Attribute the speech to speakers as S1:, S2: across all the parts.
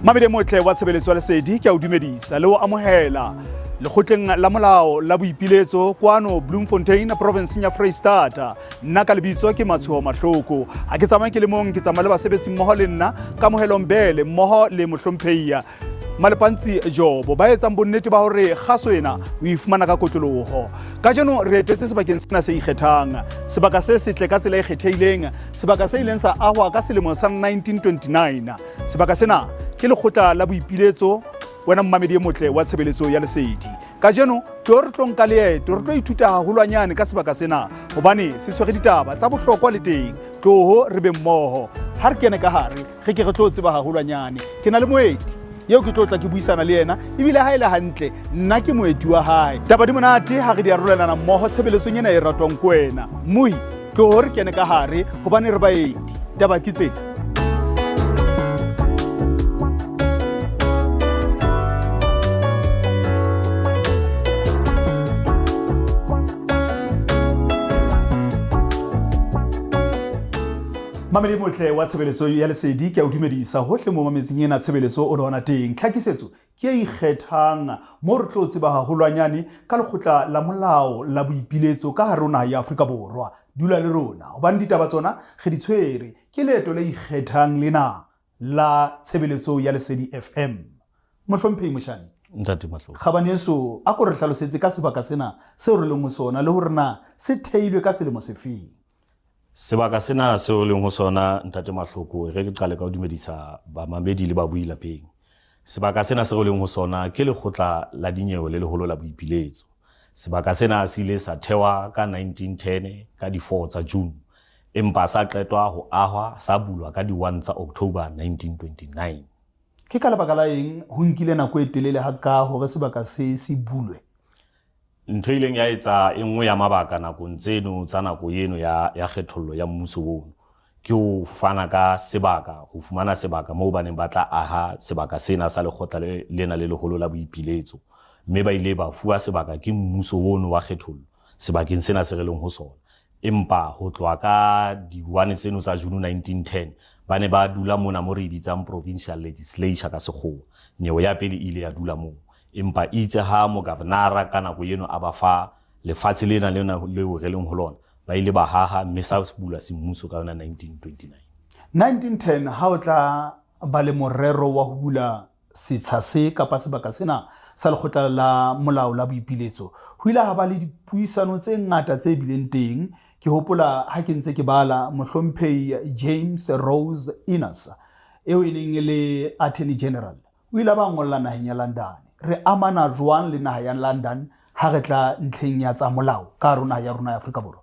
S1: Mamedi motle wa tshebeletso ya Lesedi, ke a o dumedisa le o amohela lekgotleng la molao la boipiletso kwano Bloemfontein, provinseng ya Freistata. Nna ka lebitso ke Matshoho Mahloko. Ha ke tsamaye ke le mong, ke tsamaya le basebetsi mmoho le nna, Kamohelo Mbele mmoho le mohlomphehi Malepantsi Jobo, ba etsang bonnete ba hore kgaso ena o e fumana ka kotloloho. Kajeno re etetse sebakeng sena se ikgethang, sebaka se setle ka tsela e kgethehileng, sebaka se ileng sa ahwa ka selemo sa 1929. Sebaka sena ke lekgotla la boipiletso. Wena mmamedi e motle wa tshebeletso ya Lesedi, kajeno tlo re tlo nka leeto, re tlo ithuta haholwanyane ka sebaka sena hobane se tshwere ditaba tsa bohlokwa le teng. Tloho re be mmoho ha re kene ka hare, re ke re tlo tseba haholwanyane. Ke na le moeti eo ke tlo tla ke buisana le yena, ebile ha e le hantle nna ke moeti wa hae. Taba di monate ha re di arolelana mmoho tshebeletsong ena e ratwang ke wena moi. Tloho re kene ka hare hobane re baeti, taba ke tsena. Mamedi motle wa tshebeletso ya Lesedi, ke a o dumedisa hohle mo mametseng ena tshebeletso o le hona teng. Tlhakisetso ke e ikgethang mo re tlo tseba haholwanyane ka lekgotla la molao la boipiletso ka hare ho naha ya Afrika Borwa. Dula le rona hobane ditaba tsona re di tshwere. Ke leeto le ikgethang lena la tshebeletso ya Lesedi FM. Mohlomphehi Moshane.
S2: Ntate Mahloko.
S1: Kgabaneso, a ko re hlalosetse ka sebaka sena seo re leng ho sona le hore na se theilwe ka selemo sefeng.
S2: Sebaka sena seo re leng ho sona, Ntate Mahloko, e re ke qale ka ho dumedisa bamamedi le babui lapeng. Sebaka sena se re leng ho sona ke lekgotla la dinyewe le leholo la boipiletso. Sebaka sena se ile sa thewa ka 1910 ka di-4 tsa June, empa sa qetwa ho ahwa sa bulwa ka di-1 tsa October 1929.
S1: Ke ka lebaka la eng ho nkile nako e telele hakaa hore sebaka se se bulwe?
S2: Ntho e ileng ya etsa e nngwe ya mabaka nakong tseno tsa nako eno ya, ya kgethollo ya mmuso ono ke ho fana ka sebaka, ho fumana sebaka moo ba neng ba tla aha sebaka sena sa lekgotla le, lena le leholo la boipiletso. Mme ba ile ba fuwa sebaka ke mmuso ono wa kgethollo sebakeng sena se re leng ho sona. Empa ho tloha ka di-one tseno tsa June 1910, ba ne ba dula mona mo re e bitsang provincial legislature ka sekgowa. Nyewe ya pele e ile ya dula moo. Empa itse ha mogovernara ka nako eno a ba fa lefatshe lena lena leo re leng ho lona, ba ile ba haha mme sa bulwa semmuso ka yona 1929.
S1: 1910 ha o tla ba le morero wa ho bula setsha se kapa sebaka sena sa lekgotla la molao la boipiletso, ho ile ha ba le dipuisano tse ngata tse bileng teng. Ke hopola ha ke ntse ke bala mohlomphehi James Rose Innes eo e neng e le Attorney General, o ile a ba ngolla naheng ya London. Re amana jwang le naha ya London ha re tla ntlheng ya tsa molao ka hare ho naha ya rona ya Afrika Borwa?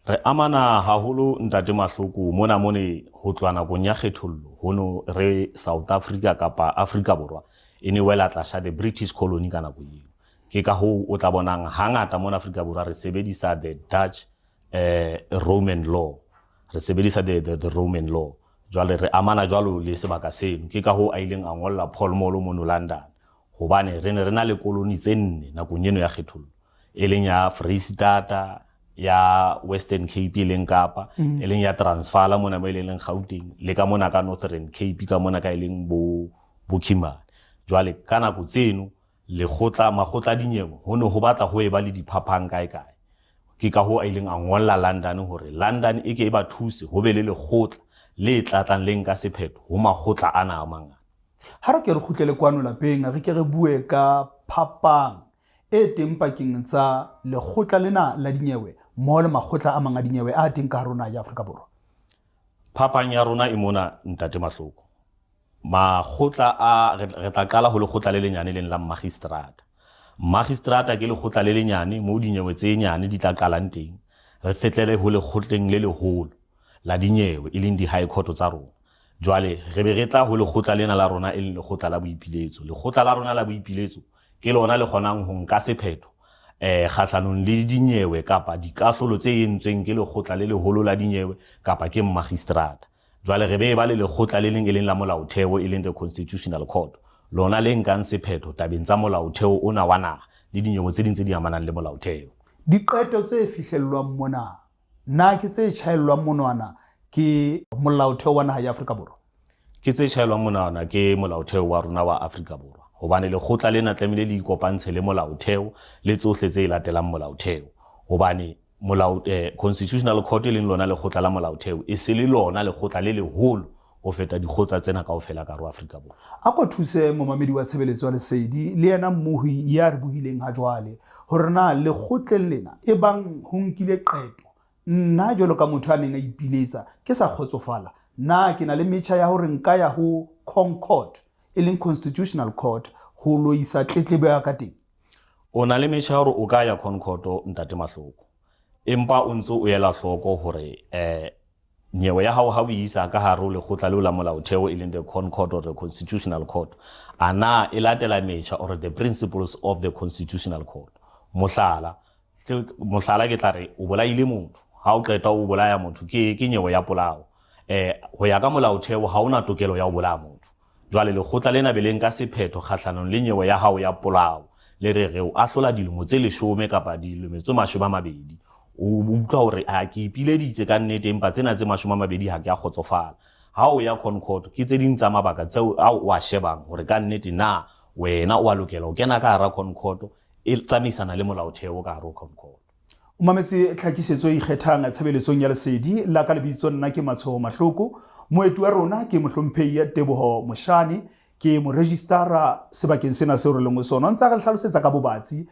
S2: Re amana haholo Ntate Mahloko mona mone ho tloha nakong ya kgethollo hono re South Africa kapa Afrika Borwa e ne wela tlasa the British colony ka nako eo. Ke ka hoo o tla bonang hangata mona Afrika Borwa re sebedisa the Dutch Roman law. Re sebedisa the Roman law. Jwale re amana jwalo le sebaka seno. Ke ka hoo a ileng a ngolla Paul Molo mono London hobane re ne re na le koloni tse nne nakong eno ya kgethollo, e leng ya Freistata, ya Western Cape e leng Kapa, e leng ya Transvaal mona mo e leng Gauteng, le ka mona ka Northern Cape ka mona ka e leng bo bo Kimberley. Jwale ka nako tseno lekgotla makgotla a dinyewe ho ne ho batla ho eba le diphapang kae kae. Ke ka hoo a ileng a ngolla London hore London e ke e ba thuse ho be le lekgotla le tlatlang le nka sephetho ho makgotla ana a mangata.
S1: Ha re ke re kgutlele kwano lapeng, re ke re bue ka phapang e teng pakeng tsa lekgotla lena la dinyewe mmoho le makgotla a mang a dinyewe a teng ka hare ho naha ya Afrika Borwa.
S2: Phapang ya rona e mona, Ntate Mahloko. Makgotla a, re tla qala ho lekgotla le lenyane leng la mmagistrata. Mmagistrata ke lekgotla le lenyane moo dinyewe tse nyane di tla qalang teng, re fetlele ho lekgotleng le leholo la dinyewe e leng di-high court tsa rona. Jwale re be re tla ho lekgotla lena la rona e leng lekgotla la boipiletso. Lekgotla la rona la boipiletso ke lona le kgonang ho nka sephetho kgahlanong le dinyewe kapa dikahlolo tse entsweng ke lekgotla le leholo la dinyewe kapa ke mmagistrata. Jwale re be ba le lekgotla le leng e leng la molaotheo e leng the Constitutional Court, lona le nkang sephetho tabeng tsa molaotheo ona wa naha le dinyewe tse ding tse di amanang le molaotheo.
S1: Diqeto tse fihlellwang mona na ke tse tjhaellwang monwana ke molaotheo wa naha ya Afrika Borwa?
S2: Ke tse tjhaelwang monwana ke Molaotheo wa rona wa Afrika Borwa, hobane lekgotla lena tlamehile le ikopantshe le Molaotheo le tsohle tse latelang Molaotheo, hobane molao, Constitutional Court e leng lona lekgotla la Molaotheo e se le lona lekgotla le leholo ho feta dikgotla tsena kaofela ka hare ho Afrika Borwa.
S1: A ko thuse momamedi wa tshebeletso ya Lesedi le yena mmohi ya re bohileng ha jwale hore na lekgotleng lena ebang ho nkile qeto Nna jwalo ka motho a neng a ipiletsa ke sa kgotsofala, na ke na le metjha ya hore nka ya ho Concourt, e leng Constitutional Court, ho lo isa tletlebo ya ka teng?
S2: O na le metjha ya hore o ka ya Concourt, Ntate Mahloko, empa o ntse o ela hloko hore um nyewe ya hao ha o e isa ka hare ho lekgotla leo la molaotheo e leng the Concourt or the Constitutional Court, a na e latela metjha or the principles of the Constitutional Court. Mohlala, Mohlala ke tla re o bolaile motho, ha o qeta o bolaya motho ke ke nyewe ya polao. Ho ya ka molaotheo ha ona tokelo ya ho bolaya motho. Jwale lekgotla lena be le nka sephetho kgahlanong le nyewe ya hao ya polao, le re re o ahlola dilemo tse 10 kapa dilemo tse 20. O utlwa hore a ke ipileditse ka nnete, empa tsena tse 20 ha ke a kgotsofala. Ha o ya Concourt ke tse ding tsa mabaka tseo ao o a shebang hore ka nnete na wena o a lokela ho kena ka hara Concourt e tsamaisana le molaotheo ka hare ho Concourt.
S1: O mametse tlhakisetso e ikgethang tshebeletsong ya Lesedi la ka lebitso nna ke Matshoho Mahloko. Moeti wa rona ke mohlomphehi Teboho Moshane, ke morejistara sebakeng sena seo re leng ho sona. O ntse a re hlalosetsa ka bobatsi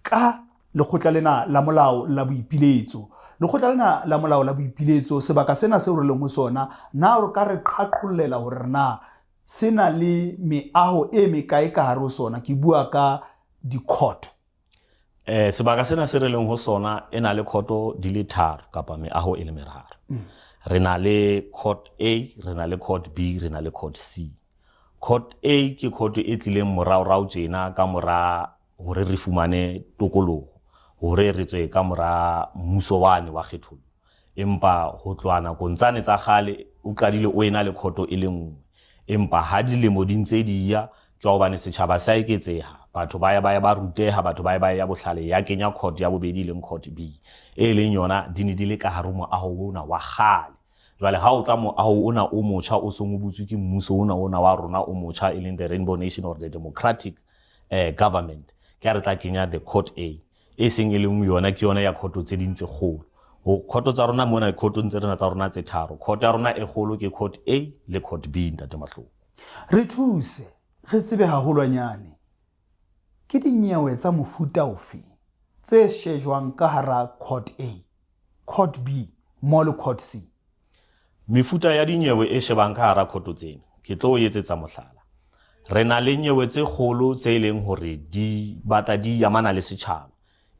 S1: ka lekgotla lena la molao la boipiletso. Lekgotla lena la molao la boipiletso, sebaka sena seo re leng ho sona, na o ka re qhaqhollela hore na se na le meaho e mekae ka hare ho sona? Ke bua ka di-court.
S2: Sebaka sena se re leng ho sona e na le court di le tharo kapa meaho e le meraro. Re na le court A, re na le court B, re na le court C. Court A ke court e tlileng moraorao tjena ka mora hore re fumane tokoloho, hore re tswe ka mora mmuso wane wa kgethollo. Empa ho tloha nakong tsane tsa kgale o qadile o ena le khoto e le nngwe. Empa ha dilemo di ntse di ya, ke hobane setjhaba se a eketseha, batho ba ya ba ya ba ruteha, batho ba ya ba ya bohlale, ya kenya court ya bobedi e leng court B, e leng yona di ne di le ka hare ho moaho ona wa kgale. Jwale ha o tla moaho ona o motjha o seng o butswe ke mmuso ona ona wa rona o motjha e leng the Rainbow Nation or the Democratic Government, ke ha re tla kenya the court A. E seng e leng yona ke yona ya khoto tse ding tse kgolo. Ho khoto tsa rona mona khotong tse rena tsa rona tse tharo. Khoto ya rona e kgolo ke court A le court B, Ntate Mahloko.
S1: Re thuse re tsebe haholwanyane, ke dinyewe tsa mofuta ofe tse shejwang ka hara court A, court B mmoho le court C?
S2: Mefuta ya dinyewe e shebang ka hara khoto tsena, ke tlo o etsetsa mohlala. Re na le nyewe tse kgolo tse leng hore di batla di amana le setjhaba,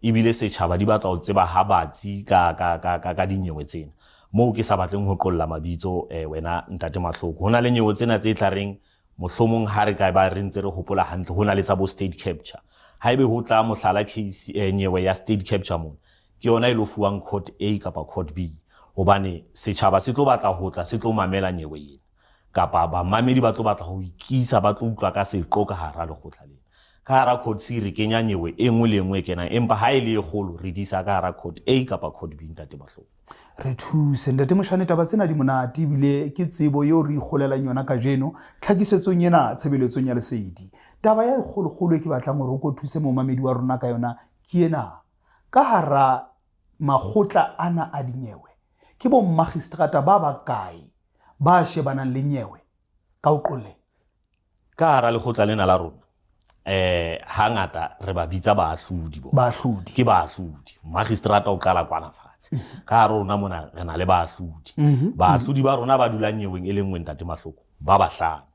S2: ebile setjhaba di batla ho tseba ha batsi ka, ka, ka, ka, ka dinyewe tsena. Moo ke sa batleng ho qolla mabitso, wena Ntate Mahloko. Ho na le nyewe tsena tse tla reng mohlomong ha re ka ba re ntse re hopola hantle, ho na le tsa bo state capture. Haebe ho tla mohlala case, nyewe ya state capture mona, ke yona e lo fuwang court A kapa court B, hobane setjhaba se tlo batla ho tla se tlo mamela nyewe ena, kapa bamamedi ba tlo batla ho ikisa, ba tlo utlwa ka seqo ka hara lekgotla lena. Ka hara court C re kenya nyewe e nngwe le e nngwe e kenang, empa ha e le e kgolo re di isa ka hara court A kapa court B, Ntate Mahloko.
S1: Re thuse Ntate Moshane, taba tsena di monate ebile ke tsebo eo re ikgolelang yona kajeno tlhakisetsong ena tshebeletsong ya Lesedi. Taba ya e kgolokgolo e ke batlang hore o ko thuse momamedi wa rona ka yona ke ena. Ka hara makgotla ana a dinyewe, ke bommagistrata ba bakae ba shebanang le nyewe ka ho qolle?
S2: Ka hara lekgotla lena la rona, hangata re ba bitsa baahlodi bona.
S1: Baahlodi.
S2: Ke baahlodi. Magistrata o qala kwana fatshe. Ka hara rona mona re na le baahlodi. Baahlodi ba rona ba dulang nyeweng e le nngwe, Ntate Mahloko, ba bahlano.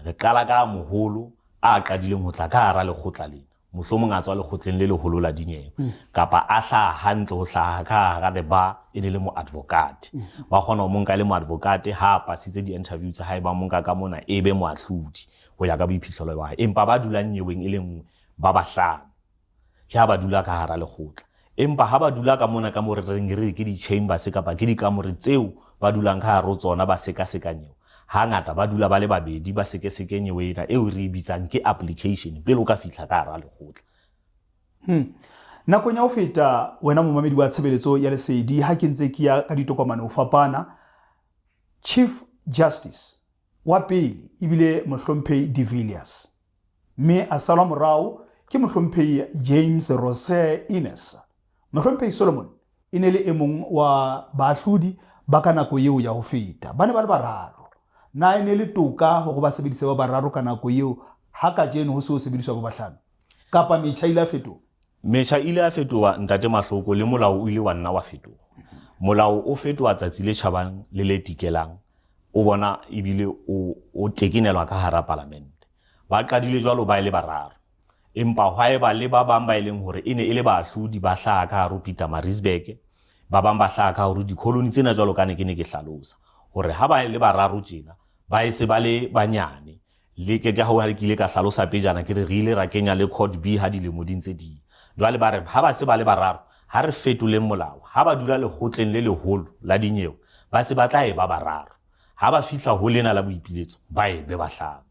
S2: Re qala ka moholo a qadileng ho tla ka hara lekgotla lena. Mohlomong a tswa lekgotleng le leholo la dinyewe, kapa a hlaha hantle ho hlaha ka hara the bar e ne le moadvocate. Ba kgona ho mo nka e le moadvocate, ha a pasitse di-interview tsa hae ba mo nka ka mona e be moahlodi ho ya ka boiphihlelo ba hae. Empa ba dulang nyeweng e le nngwe ba bahlano ke ha ba dula ka hara lekgotla. Empa ha ba dula ka mona ka mo re reng re ke di-chambers kapa ke dikamore tseo ba dulang ka hare ho tsona ba sekaseka nyewe, hangata ba dula ba le babedi ba sekeseke nyewe ena eo re e bitsang ke application pele o ka fihla ka hara lekgotla.
S1: Nakong ya ho feta, wena momamedi wa tshebeletso ya Lesedi, ha ke ntse ke ya ka ditokomane ho fapana, Chief Justice Wa pele ebile Mohlomphehi De Villiers, mme a salwa morao ke Mohlomphehi James Rose Innes. Mohlomphehi Solomon e ne le e mong wa baahlodi ba ka nako eo ya ho feta. Ba ne ba le bararo. Na e ne le toka hore ba sebedise ba bararo ka nako eo ha kajeno ho se ho sebediswa ba bahlano? Kapa metjha ile ya fetoha?
S2: Metjha ile ya fetoha, Ntate Mahloko, le molao o ile wa nna wa fetoha. Molao o fetoha tsatsi le tjhabang le le tikelang, o bona ebile o, o tekenelwa ka hara palamente. Ba qadile jwalo ba e le bararo. Empa hwa eba le ba bang ba e leng hore e ne e le baahlodi ba hlaha ka hare ho Pietermaritzburg, ba bang ba hlaha ka hare ho dikholoni tsena jwalo ka ne ke ne ke hlalosa hore ha ba le bararo tjena ba e se ba le banyane. Le ke ka hoo ha ke ile ka hlalosa pejana ke re re ile ra kenya le Court B ha dilemo di ntse di ya. Jwale ba re ha ba se ba le bararo ha re fetoleng molao, ha ba dula lekgotleng le leholo la dinyewe ba se ba tla e ba bararo, ha ba fihla ho lena la boipiletso ba e be bahlano.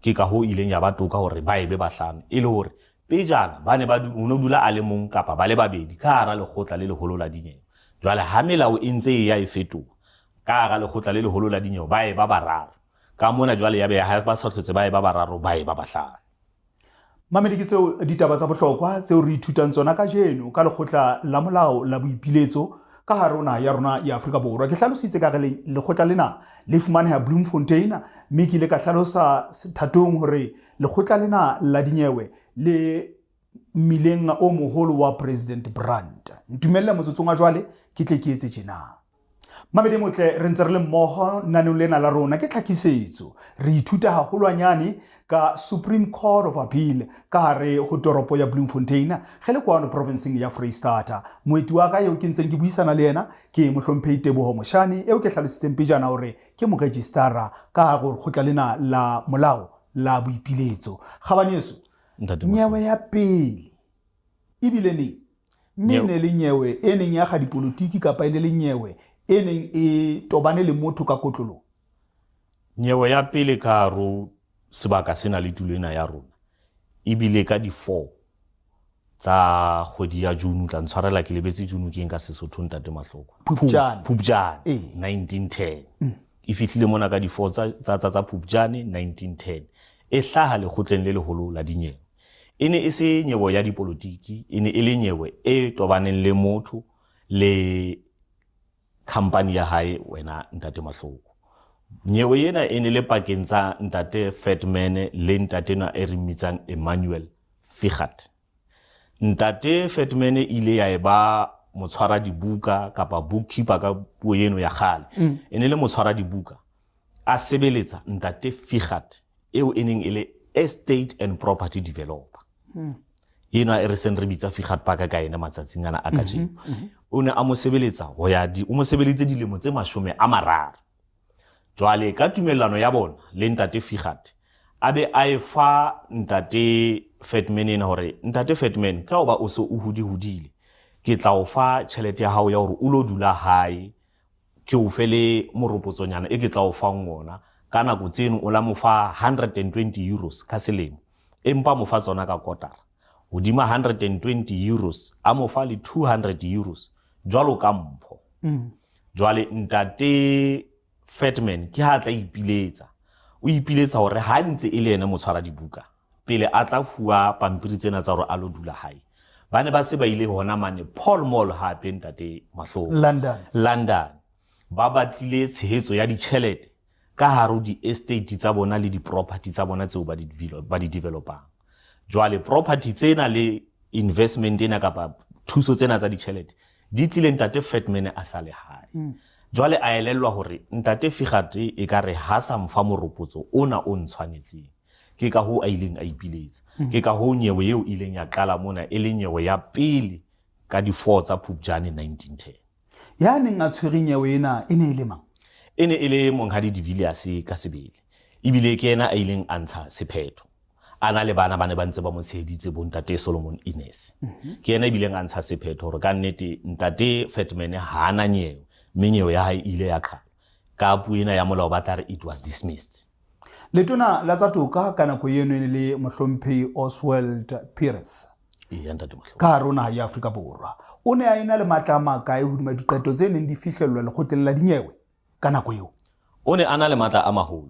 S2: Ke ka hoo ileng ya ba toka hore ba e be bahlano, e le hore pejana ba ne ba ho no dula a le mong kapa ba le babedi ka hara lekgotla le leholo la dinyewe. Jwale ha melao e ntse e ya e fetoha, ka hara lekgotla le leholo la dinyewe ba e ba bararo. Ka mona jwale ya be ha ba sa hlotse ba e ba bararo, ba e ba bahlano.
S1: Mamedi, ke tseo ditaba tsa bohlokwa tseo re ithutang tsona kajeno ka lekgotla la molao la boipiletso ka hare ho naha ya rona ya Afrika Borwa. Ke hlalositse ka re lekgotla lena le fumaneha Bloemfontein, mme ke ile ka hlalosa thatong hore lekgotla lena la dinyewe le mmileng o moholo wa President Brandt. Ntumelle motsotsong wa jwale ke tle ke etse tjena. Mamedi motle, re ntse re le mmoho naneong lena la rona ke tlhakisetso. Re ithuta haholwanyane ka Supreme Court of Appeal ka hare ho toropo ya Bloemfontein, ge le kwano provinseng ya Freistata. Moeti wa ka eo ke ntseng ke buisana le yena ke Mohlomphehi Teboho Moshane, eo ke hlalositseng pejana hore ke moregistara ka hare ho lekgotla lena la molao la boipiletso. Kgabaneso, nyewe ya pele ebile neng? Mme e ne le nyewe e neng ya ga dipolotiki kapa e ne le nyewe e neng e tobane le motho ka kotloloho?
S2: Nyewe ya pele ka haro sebaka sena le tulo ena ya rona e bile ka di-4 tsa kgwedi ya June. O tla ntshwarela ke lebetse June ke eng ka Sesotho, Ntate Mahloko?
S1: Phupjane.
S2: Phupjane 1910. E fihlile mona ka di-4 tsa Phupjane 1910, e hlaha lekgotleng le leholo la dinyewe. E ne e se nyewe ya dipolotiki, e ne e le nyewe e tobaneng le motho le khampani ya hae, wena Ntate Mahloko. Nyewe ena e ne le pakeng tsa Ntate Fatman le ntate enwa e re mmitsang Emmanuel Figat. Ntate Fatman e ile ya e ba motshwara dibuka kapa bookkeeper ka puo eno ya kgale. E ne le motshwara dibuka a sebeletsa Ntate Figat eo e neng e le estate and property developer. Ena e re seng re bitsa Figat Park ka ena matsatsing ana a kajeno. O ne a mo sebeletsa ho ya di, o mo sebeleditse dilemo tse 30. Jwale ka tumellano ya bona le Ntate Figat, a be a e fa Ntate Fatman ena hore Ntate Fatman, ka hoba o se o hodi-hodile, ke tla o fa tjhelete ya hao ya hore o lo dula hae, ke o fe le moropotsonyana e ke tla o fang ona ka nako tseno. O la mo fa 120 euros ka selemo, empa mo fa tsona ka kotara. Hodima 120 euros a mo fa le 200 euros jwalo ka mpho. Jwale Ntate Fatman ke ha tla ipiletsa, o ipiletsa hore ha ntse e le yena motshwara dibuka, pele a tla fuwa pampiri tsena tsa hore a lo dula hae, ba ne ba se ba ile hona mane Paul Mall hape, Ntate Mahloko,
S1: London.
S2: London, ba batlile tshehetso ya ditjhelete ka hare ho di-estate tsa bona le di-property tsa bona tseo ba di developang. Jwale property tsena le investment ena kapa thuso tsena tsa ditjhelete di tlile Ntate Fatman a sa le hae. Jwale a elellwa hore Ntate Figat e ka re ha sa mfa moropotso ona o ntshwanetseng. Ke ka hoo a ileng a ipiletsa. Ke ka hoo nyewe eo ileng ya qala mona e le nyewe ya pele ka di-4 tsa Phupjane 1910.
S1: Ya neng a tshwere nyewe ena e ne e le mang?
S2: E ne e le Monghadi De Villiers ka sebele. Ebile ke yena a ileng a ntsha sephetho. A na le bana ba ne ba ntse ba mo tsheheditse, bo Ntate Solomon Innes. Ke yena ebileng a ntsha sephetho hore ka nnete Ntate Fatman ha ana nyewe, mme nyewe ya hae e ile ya qhalwa. Ka puo ena ya molao ba tla re it was dismissed.
S1: Letona la tsa toka ka nako eno e ne le Mohlomphehi Oswald Pires.
S2: Eya, Ntate Mahloko.
S1: Ka hare ho naha ya Afrika Borwa. O ne a ena le matla a makae hodima diqeto tse neng di fihlellwa lekgotleng la dinyewe ka nako eo?
S2: O ne a na le matla a maholo.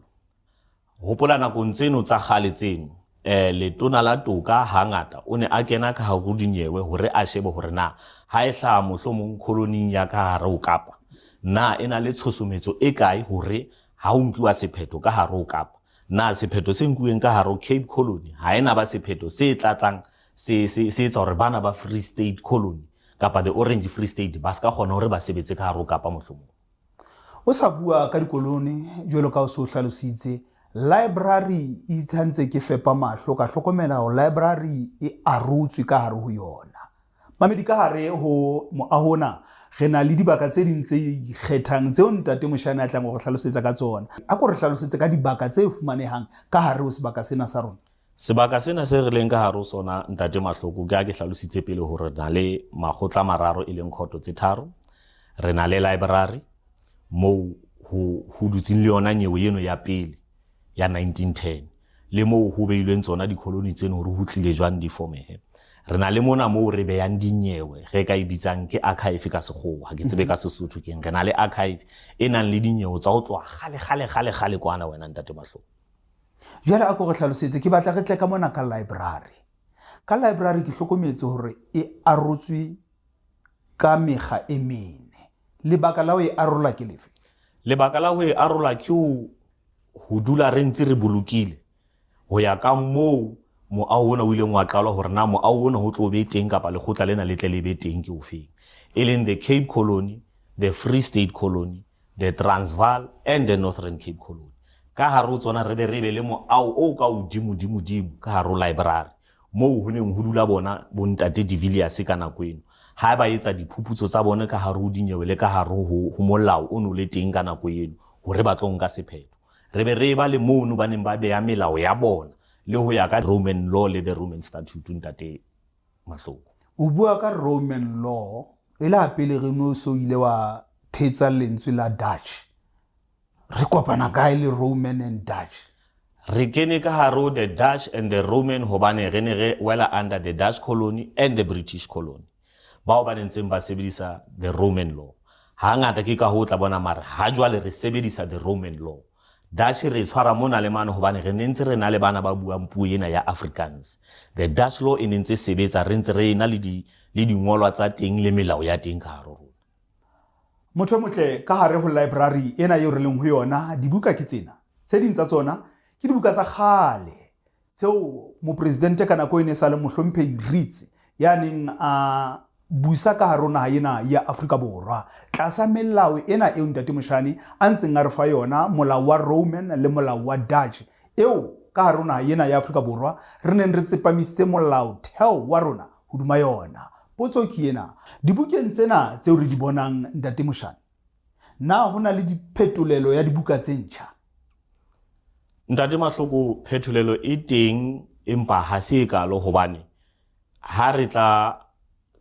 S2: Hopola nakong tseno tsa kgale tseno, letona la toka hangata o ne a kena ka hare ho dinyewe hore a shebe hore na ha e hlaha mohlomong koloning ya ka hare ho Kapa, na e na le tshosometso e kae hore ha ho nkiwa sephetho ka hare ho Kapa, na sephetho se nkuweng ka hare ho Cape Colony ha e na ba sephetho se tlatlang se etsa hore bana ba Free State Colony kapa the Orange Free State ba se ka kgona hore ba sebetse ka hare ho Kapa mohlomong.
S1: O sa bua ka dikolone jwalo ka o se o hlalositse, library e itshantse ke fepa mahlo ka hlokomela hore library e arotswe ka hare ho yona. Mamedi ka hare ho moaho ona re na le dibaka tse ding tse ikgethang tseo ntate Moshane a tlang ho re hlalosetsa ka tsona. A ko re hlalosetse ka dibaka tse fumanehang ka hare ho sebaka sena sa rona.
S2: Sebaka sena se re leng ka hare ho sona ntate Mahloko ke ha ke hlalositse pele hore re na le makgotla a mararo e leng khoto tse tharo. Re na le library moo ho dutseng le yona nyewe eno ya pele ya 1910 le moo ho beilweng tsona dikholoni tseno hore ho tlile jwang di fomehe. Re na le mona moo re beyang dinyewe re ka e bitsang ke archive ka sekgowa, ha ke tsebe ka Sesotho keng. Re na le archive e nang le dinyewe tsa ho tloha kgale kgale kgale kgale kwana wena ntate Mahloko.
S1: Jwale a ko re hlalosetse, ke batla re tle ka mona ka library. Ka library ke hlokometse hore e arotswe ka mekga e mene. Lebaka la ho e arola ke lefe?
S2: Lebaka la ho e arola ke ho dula re ntse re bolokile ho ya ka moo moaho ona o ileng wa qalwa hore na moaho ona ho tlo be teng kapa lekgotla lena le tle le be teng ke ofeng, e leng the Cape Colony, the Free State Colony, the Transvaal and the Northern Cape Colony. Ka hare ho tsona re be re be le moaho o ka hodimo-dimo-dimo ka hare ho library moo ho neng ho dula bona bontate de Villiers ka nako eno ha ba etsa diphuputso tsa bona ka hare ho dinyewe le ka hare ho molao o no le teng ka nako eno hore ba tlo nka sephetho. Re be re ba le mono ba neng ba beya melao ya bona le ho ya ka Roman law le the Roman statute ntate Mahloko.
S1: O bua ka Roman law e le ha pele re no so ile wa thetsa lentswe la Dutch. Re kopana kae le Roman and Dutch?
S2: Re kene ka hare ho the Dutch and the Roman hobane re ne re wela under the Dutch colony and the British colony. Bao ba nentseng ba sebedisa the Roman law. Hangata ke ka ho tla bona mare ha jwale re sebedisa the Roman law. Dutch re tshwara mona le mane hobane re ne ntse re na le bana ba buang puo ena ya Afrikaans. The Dutch law e ne ntse sebetsa re ntse re ena le di le dingolwa tsa teng le melao ya teng ka hare ho rona.
S1: Motho e motle, ka hare ho library ena eo re leng ho yona, dibuka ke tsena. Tse ding tsa tsona ke dibuka tsa kgale tseo mopresidente ka nako e ne sa le mohlomphehi Ritz ya neng a busa ka hare ho naha ena ya Afrika Borwa tlasa melao ena eo ntate Moshane a ntseng a re fa yona, molao wa Roman le molao wa Dutch eo ka hare ho naha ena ya Afrika Borwa re neng re tsepamisitse molaotheo wa rona hodima yona. Potso ke ena, dibukeng tsena tseo re di bonang ntate Moshane, na ho na le diphetolelo ya dibuka tse ntjha?
S2: Ntate Mahloko, phetolelo e teng empa ha se e kalo hobane ha re tla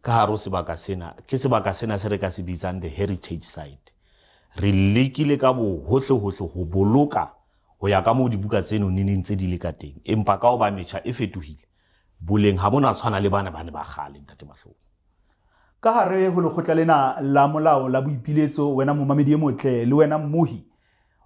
S2: ka hare ho sebaka sena, ke sebaka sena se re ka se bitsang the heritage site. Re lekile ka bohohle-hohle ho boloka ho ya ka moo dibuka tseno ne neng tse di le ka teng, empa ka hoba metjha e fetohile, boleng ha bona tshwana le bana ba ne ba kgale ntate Mahloko.
S1: Ka hare ho lekgotla lena la molao la boipiletso, wena momamedi e motle le wena mmohi,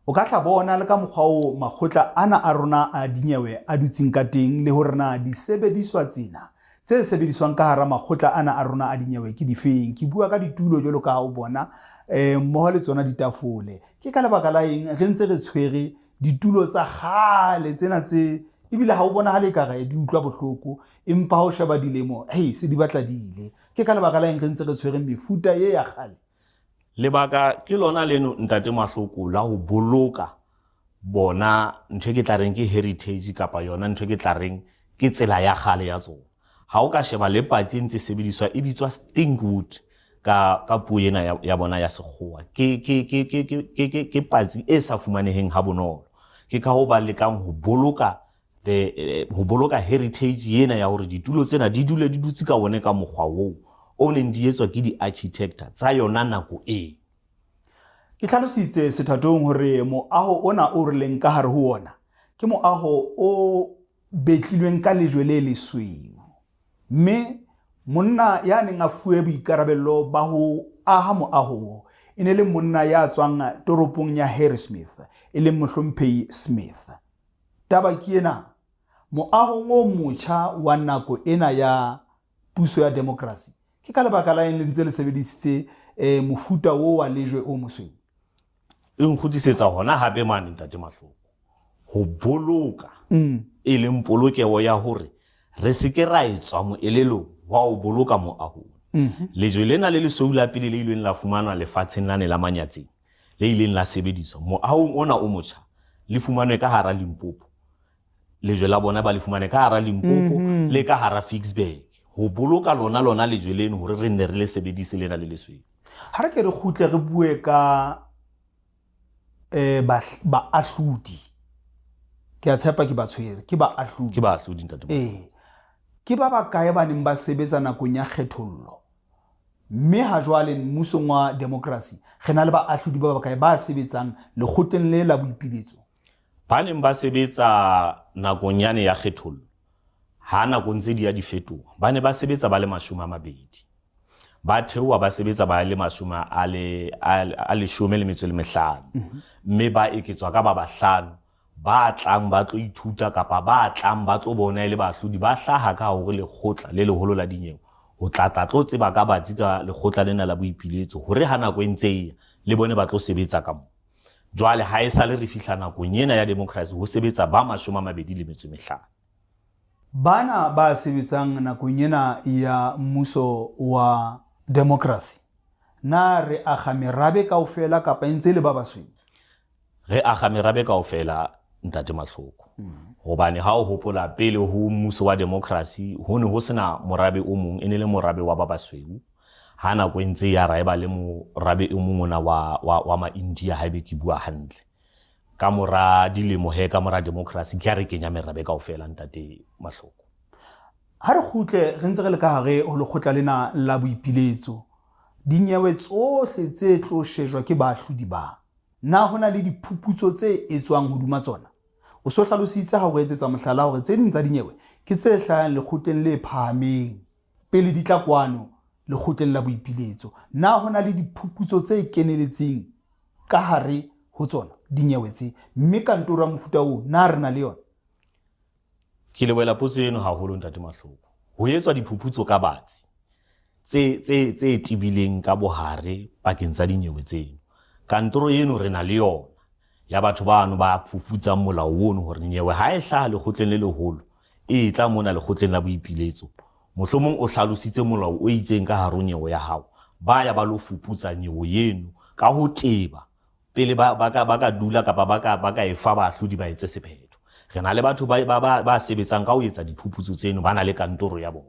S1: o ka tla bona le ka mokgwa oo makgotla ana a rona a dinyewe a dutseng ka teng le hore na disebediswa tsena tse sebediswang ka hara makgotla ana a rona a dinyewe ke difeng. Ke bua ka ditulo jwalo ka ha o bona mmoho le tsona ditafole. Ke ka lebaka la eng re ntse re tshwere ditulo tsa kgale tsena tse ebile ha o bonahale ekare di utlwa bohloko, empa ha o sheba dilemo, hei, se di batla di ile. Ke ka lebaka la eng re ntse re tshwere mefuta ye ya kgale?
S2: Lebaka ke lona leno ntate Mahloko la ho boloka bona ntho e ke tla reng ke heritage kapa yona ntho e ke tla reng ke tsela ya kgale ya tsona. Ha o ka sheba le patsi e ntse sebediswa e bitswa stinkwood ka puo ena ya bona ya sekgowa. Ke patsi e sa fumaneheng ha bonolo. Ke ka hoo ba lekang ho boloka ho boloka heritage ena ya hore ditulo tsena di dule di dutse ka one ka mokgwa oo o neng di etswa ke di-architect tsa yona nako e.
S1: Ke hlalositse sethatong hore moaho ona o re leng ka hare ho ona ke moaho o betlilweng ka lejwe le lesweu, mme monna ya neng a fuwe boikarabello ba ho aha moaho oo e ne le monna ya tswang toropong ya Harrismith, e leng mohlomphehi Smith. Taba ke ena, moahong o motjha wa nako ena ya puso ya demokrasi, ke ka lebaka la eng le ntse le sebedisitse mofuta o wa lejwe o mosweu?
S2: E nkgutlisetsa hona hape mane, Ntate Mahloko, ho boloka e leng polokeho ya hore re se ke ra etswa moelelong wa ho boloka moahong. Lejwe lena le lesweu la pele le ileng la fumanwa lefatsheng lane la Manyatseng, le ileng la sebediswa moahong ona o motjha, le fumanwe ka hara Limpopo. Lejwe la bona ba le fumane ka hara Limpopo le ka hara Ficksburg, ho boloka lona lona lejwe leno hore re nne re le sebedise lena le lesweu.
S1: Ha re ke re kgutle re bue ka baahlodi. Ke a tshepa ke ba tshwere, ke baahlodi.
S2: Ke baahlodi, Ntate.
S1: Ee. Ke ba bakae ba neng ba sebetsa nakong ya kgethollo? Mme ha jwale mmusong wa demokrasi re na le baahlodi ba bakae ba sebetsang lekgotleng le la boipiletso?
S2: Ba neng ba sebetsa nakong yane ya kgethollo, ha nako ntse di ya di fetoha, ba ne ba sebetsa ba le 20. Ba theoha ba sebetsa ba le 15, mme ba eketswa ka ba 5 ba tlang ba tlo ithuta kapa ba tlang ba tlo bona e le baahlodi, ba hlaha ka hore lekgotla le leholo la dinyewe ho tla tla tlo tseba ka batsi ka lekgotla lena la boipiletso, hore ha nako e ntse e ya le bone ba tlo sebetsa ka moo. Jwale ha e sale re fihla nakong ena ya demokrasi ho sebetsa ba 25.
S1: Bana ba sebetsang nakong ena ya mmuso wa demokrasi, na re akga merabe kaofela kapa e ntse e le ba basweu?
S2: Re akga merabe kaofela, Ntate Mahloko. Hobane ha o hopola pele ho mmuso wa demokrasi ho ne ho sena morabe o mong, e ne le morabe wa ba basweu. Ha nako e ntse ya ra e ba le morabe o mong ona wa ma-India, haebe ke bua hantle. Ka mora dilemo he, ka mora demokrasi, ke ha re kenya merabe kaofela, Ntate Mahloko.
S1: Ha re kgutle re ntse re le ka hare ho lekgotla lena la boipiletso, dinyewe tsohle tse tlo shejwa ke baahlodi ba, na ho na le diphuputso tse etswang hodima tsona? O so hlalositse ha o re etsetsa mohlala hore tse ding tsa dinyewe ke tse hlahang lekgotleng le phahameng pele di tla kwano lekgotleng la boipiletso. Na ho na le diphuputso tse keneletseng ka hare ho tsona dinyewe tse? Mme kantoro ya mofuta oo na re na le yona?
S2: Ke lebohela potso eno haholo, Ntate Mahloko. Ho etswa diphuputso ka batsi tse tebileng ka bohare pakeng tsa dinyewe tseno. Kantoro eno re na le yona ya batho bano ba fufutsang molao ono hore nyewe ha e hlaha lekgotleng le leholo e tla mona lekgotleng la boipiletso, mohlomong o hlalositse molao o itseng ka hare ho nyewe ya hao, ba ya ba lo fuputsa nyewe eno ka ho teba pele ba ka dula kapa ba ka e fa baahlodi ba etse sephetho. Re na le batho ba sebetsang ka ho etsa diphuputso tseno, ba na le kantoro ya bona.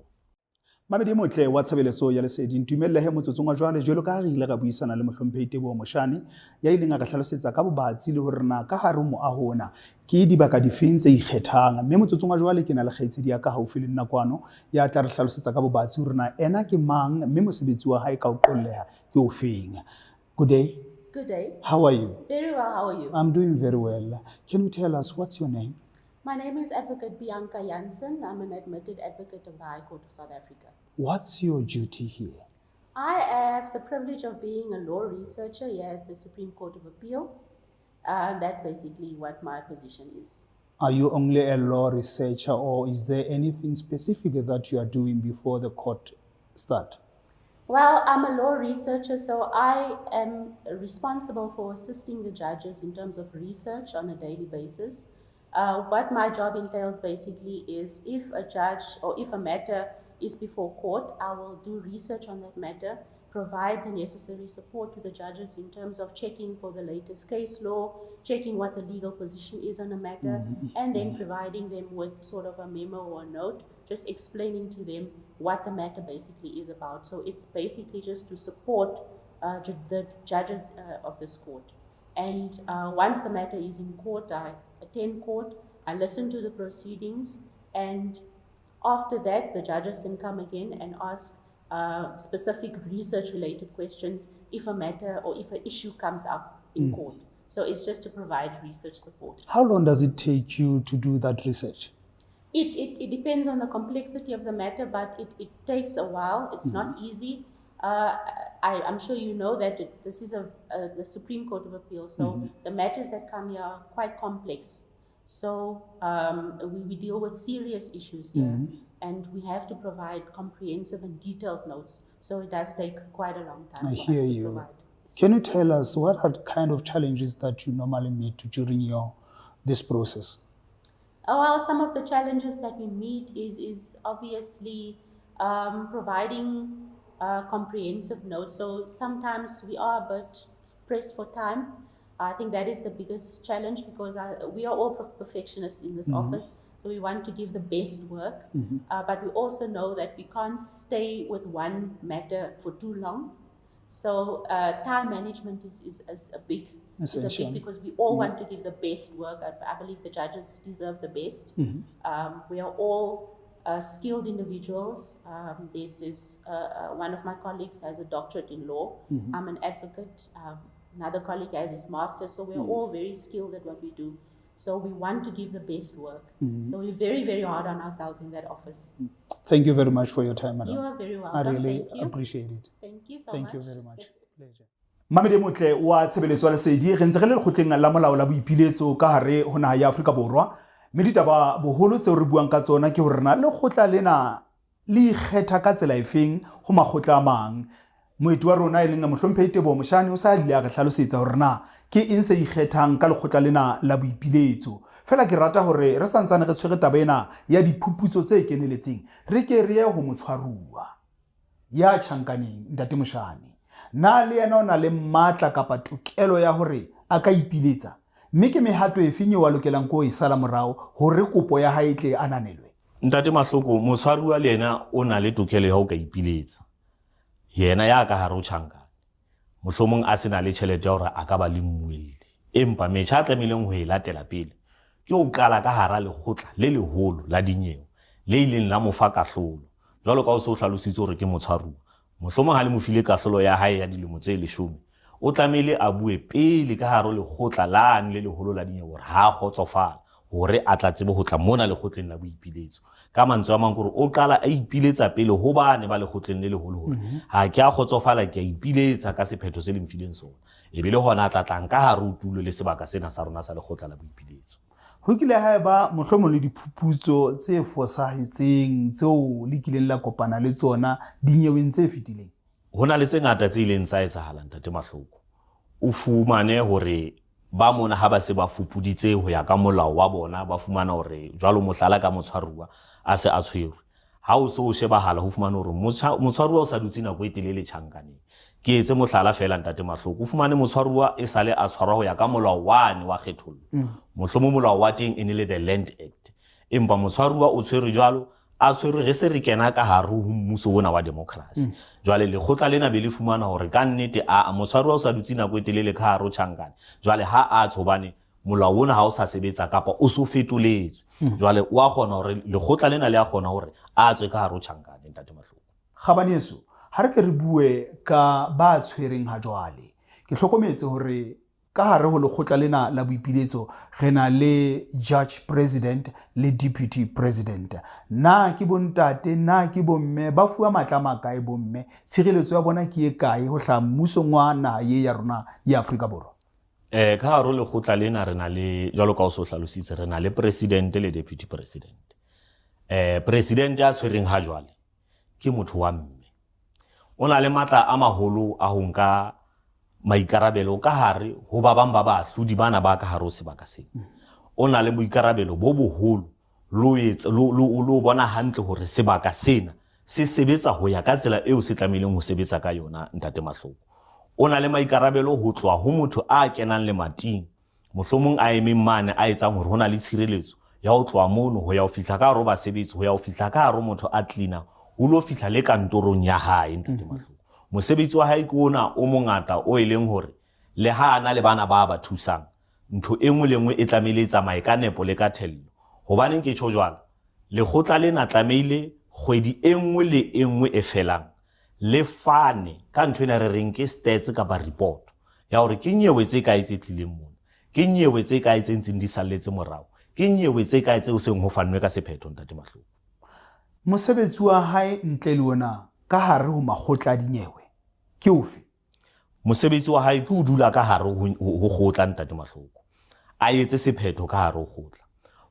S1: Mamedi e motle wa tshebeletso ya Lesedi, ntumellehe motsotsong wa jwale, jwalo ka ha re ile ra buisana le mohlomphehi Teboho Moshane ya ileng a re hlalosetsa ka bobatsi le hore na ka hare ho moaho ona ke dibaka difeng tse ikgethang. Mme motsotsong wa jwale ke na le kgaitsedi ya ka haufi le nna kwano ya tla re hlalosetsa ka bobatsi hore na ena ke mang mme mosebetsi wa hae ka ho qolleha ke ofeng. Good day.
S3: Good day.
S1: How are you?
S3: Very well. How are you?
S1: I'm doing very well. Can you tell us what's your name?
S3: My name is Advocate Bianca Jansen. I'm an admitted advocate of the High Court of South Africa.
S1: What's your duty here?
S3: I have the privilege of being a law researcher here at the Supreme Court of Appeal. That's basically what my position is.
S1: Are you only a law researcher, or is there anything specific that you are doing before the court start?
S3: Well, I'm a law researcher, so I am responsible for assisting the judges in terms of research on a daily basis. What my job entails basically is if a judge or if a matter is before court, I will do research on that matter, provide the necessary support to the judges in terms of checking for the latest case law, checking what the legal position is on a matter, and then providing them with sort of a memo or a note, just explaining to them what the matter basically is about. So it's basically just to support the judges of this court. And once the matter is in court, I attend court, I listen to the proceedings, and after that, the judges can come again and ask specific research-related questions if a matter or if an issue comes up in court. So it's just to provide research support.
S1: How long does it take you to do that research?
S3: It depends on the complexity of the matter, but it takes a while. It's not easy. I'm sure you know that this is the Supreme Court of Appeal, so the matters that come here are quite complex. So we deal with serious issues here, and we have to provide comprehensive and detailed notes. So it does take quite a long time
S1: I
S3: for
S1: hear
S3: us to
S1: you.
S3: provide.
S1: Can you tell us what are the kind of challenges that you normally meet during your this process?
S3: Oh, well, some of the challenges that we meet is obviously providing comprehensive notes. So sometimes we are a bit pressed for time. I think that is the biggest challenge because we are all perfectionists in this office. So we want to give the best work, but we also know that we can't stay with one matter for too long. So time management is a big is a
S1: Essential.
S3: big, because we all want to give the best work. I believe the judges deserve the best. We are all skilled individuals. This is One of my colleagues has a doctorate in law. I'm an advocate. Another colleague has his master's. So we are all very skilled at what we do. So we want to give the best work. So we're very, very hard on ourselves in that office.
S1: Thank you very much for your time, madam.
S3: You are very
S1: I
S3: welcome.
S1: really
S3: Thank you.
S1: Appreciate it.
S3: Thank you so
S1: Thank
S3: much.
S1: You very much. Pleasure. Mamedi e motle wa tshebeletso ya lesedi, re ntse re le lekgotleng la molao la boipiletso ka hare ho naha ya Afrika Borwa, mme ditaba boholo tseo re buang ka tsona ke hore na lekgotla lena le ikgetha ka tsela efeng ho makgotla a mang. Moeti wa rona e leng Mohlomphehi Teboho Moshane o sa ile a re hlalosetsa hore na ke eng se ikgethang ka lekgotla lena la boipiletso. Fela ke rata hore re santsane re tshwere taba ena ya diphuputso tse keneletseng, re ke re ye ho motshwaruwa ya tjhankaneng, Ntate Moshane. Na le yena o na le matla kapa tokelo ya hore a ka ipiletsa, mme ke mehato efeng eo a lokelang ko e sala morao hore kopo ya hae e tle e ananelwe?
S2: Ntate Mahloko, motshwaruwa le yena o na le tokelo ya ho ka ipiletsa. Yena ya ka hare ho tjhankane, mohlomong a se na le tjhelete ya hore a ka ba le mmuelli, empa metjha a tlamehileng ho e latela pele ke ho qala ka hara lekgotla le leholo la dinyewe le ileng la mo fa kahlolo. Jwalo ka o se o hlalositse hore ke motshwaruwa, mohlomong ha le mo file kahlolo ya hae ya dilemo tse 10, o tlamehile a bue pele ka hare ho lekgotla lane le leholo la dinyewe hore ha a kgotsofala, hore a tla tsebe ho tla mona lekgotleng la boipiletso. Ka mantswe a mang, ke hore o qala a ipiletsa pele ho bane ba lekgotleng le leholo hore ha ke a kgotsofala, ke a ipiletsa ka sephetho se le mfileng sona, e be le hona a tla tlang ka hare ho tulo le sebaka sena sa rona sa lekgotla la boipiletso.
S1: Ho kile ha eba mohlomong le diphuputso tse fosahetseng tseo le kileng la kopana le tsona dinyeweng tse fetileng?
S2: Ho na le tse ngata tse ileng tsa etsahala, Ntate Mahloko. O fumane hore ba mona ha ba se ba fupuditse ho ya ka molao wa bona, ba fumana hore jwalo mohlala ka motshwaruwa a se a tshwerwe, ha o se o shebahala ho fumana hore motshwaruwa o sa dutse nako e telele tjhankaneng. Ke etse mohlala fela, Ntate Mahloko, o fumane motshwaruwa e sale a tshwarwa ho ya ka molao wane wa kgethollo, mohlomong molao wa teng e ne le the Land Act, empa motshwaruwa o tshwerwe jwalo a tshwerwe re se re kena ka hare ho mmuso ona wa democracy. Jwale lekgotla lena be le fumana hore ka nnete a motshwaruwa o sa dutse nako e telele ka hare ho tjhankane, jwale ha a tswe hobane molao ona ha o sa sebetsa kapa o so fetoletswe. Jwale o a kgona hore lekgotla lena le a kgona hore a tswe ka hare ho tjhankane, Ntate Mahloko.
S1: Gabaneso, ha re ke re bue ka ba tshwereng ha jwale. Ke hlokometse hore ka hare ho lekgotla lena la boipiletso re na le judge president le deputy president. Na ke bontate, na ke bomme? Ba fuwa matla a makae bomme? Tshireletso ya bona ke e kae ho hlaha mmusong wa naha ye ya rona ya Afrika Borwa?
S2: Ka hare ho lekgotla lena re na le, jwalo ka o so hlalositse, re na le president le deputy president. President ya tshwereng ha jwale ke motho wa mme, o na le matla a maholo a ho nka maikarabelo ka hare ho ba bang ba baahlodi bana ba ka hare ho sebaka sena. O na le boikarabelo bo boholo lo ho bona hantle hore sebaka sena se sebetsa ho ya ka tsela eo se tlamehileng ho sebetsa ka yona. Ntate Mahloko, o na le maikarabelo ho tloha ho motho a kenang lemating, mohlomong a emeng mane a etsang hore ho na le tshireletso ya ho tloha mono ho ya ho fihla ka hare ho basebetsi, ho ya ho fihla ka hare ho motho a cleaner, ho lo fihla le kantorong ya hae. Ntate Mahloko, mosebetsi wa hae ke ona o mongata o e leng hore le ha a na le bana ba ba thusang, ntho e nngwe le nngwe e tlamehile e tsamaye ka nepo le ka thello. Hobaneng ke tjho jwalo? Lekgotla lena tlamehile kgwedi e nngwe le e nngwe e felang le fane ka ntho ena re reng ke stats kapa report ya hore ke nyewe tse kae tse tlileng mona, ke nyewe tse kae tse ntseng di salletse morao, ke nyewe tse kae tseo seng ho fannwe ka sephetho, Ntate Mahloko.
S1: Mosebetsi wa hae ntle le ona ka hare ho makgotla a dinyewe ke ofe?
S2: Mosebetsi wa hae ke ho dula ka hare ho kgotla, Ntate Mahloko, a etse sephetho ka hare ho kgotla.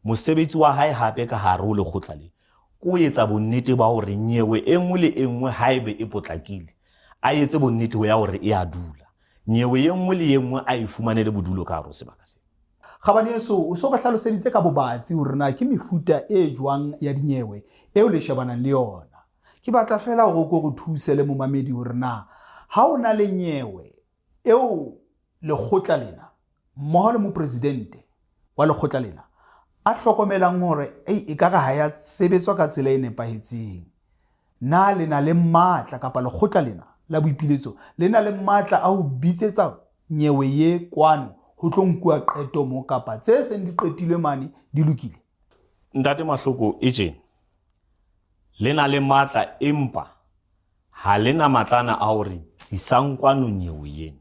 S2: Mosebetsi wa hae hape ka hare ho lekgotla le ke ho etsa bonnete ba hore nyewe e nngwe le e nngwe haebe e potlakile, a etse bonnete ya hore e a dula. Nyewe e nngwe le e nngwe a e fumanele bodulo ka hare ho sebaka sena.
S1: Kgabaneso, o so re hlaloseditse ka bobatsi hore na ke mefuta e jwang ya dinyewe eo le shebanang le yona. Ke batla feela hore o ko re thuse le momamedi hore na ha o na le nyewe eo lekgotla lena mmoho le mopresidente wa lekgotla lena a hlokomelang hore ei ekare ha ya sebetswa ka tsela e nepahetseng, na le na le matla kapa lekgotla lena la boipiletso le na le matla a ho bitsetsa nyewe ye kwano ho tlo nkuwa qeto mo kapa tse seng di qetilwe mane di lokile?
S2: Ntate Mahloko, e tjena, le na le matla empa ha le na matlana a hore tsisang kwano nyewe ena.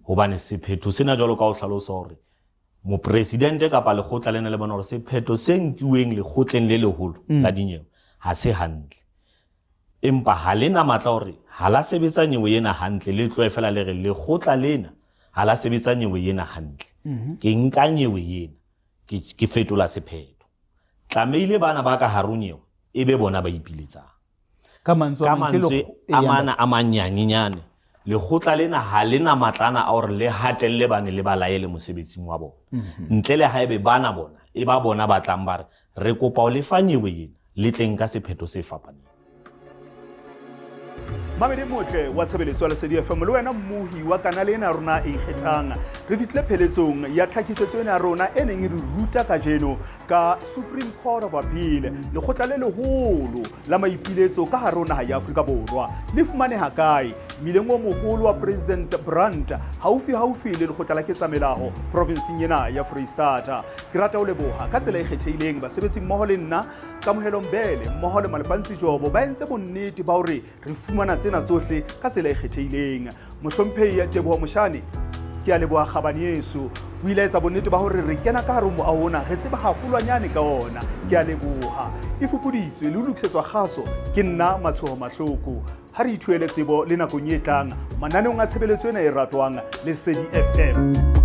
S2: Hobane sephetho sena jwalo ka ho hlalosa hore mopresidente kapa lekgotla lena le bona hore sephetho se nkiweng lekgotleng le leholo la dinyewe ha se hantle. Empa ha le na matla hore ha la sebetsa nyewe ena hantle, le tlohe fela le re lekgotla lena ha la sebetsa nyewe ena hantle. Ke nka nyewe ena, ke fetola sephetho. Tlamehile bana ba ka hare ho nyewe e be bona ba ipiletsang.
S1: Ka mantswe
S2: a mantswe a mana a manyanyenyane, lekgotla lena ha le na matlana a hore le hatelle bane le ba laele mosebetsing wa bona. Ntle le haebe bana bona e ba bona ba tlang ba re re kopa ho lefa nyewe ena, le tleng ka sephetho se fapaneng.
S1: Mamedi motle wa tshebeletso ya Lesedi FM le wena mmohi wa kanale ena ya rona e ikgethang, re fihlile pheletsong ya tlhakisetso ena ya rona e neng e re ruta kajeno ka Supreme Court of Appeal, lekgotla le leholo la maipiletso ka hare ho naha ya Afrika Borwa. Le fumaneha kae? Mmileng o moholo wa President Brandt, haufi-haufi le lekgotla la ketsamelaho provinseng ena ya Freistata. Ke rata ho leboha ka tsela e kgethehileng basebetsi mmoho le nna Kamohelo Mbele mmoho le Malepantsi Jobo ba entse bonnete ba hore re fumana tsena tsohle ka tsela e kgethehileng. Mohlomphehi Teboho Moshane, ke a leboha kgabaneso, o ile a etsa bonnete ba hore re kena ka hare ho moaho ona re tseba haholwanyane ka ona. Ke a leboha. E fupuditswe le ho lokisetswa kgaso ke nna Matshoho Mahloko. Ha re ithuele tsebo le nakong e tlang mananeong a tshebeletso ena e ratwang Lesedi FM.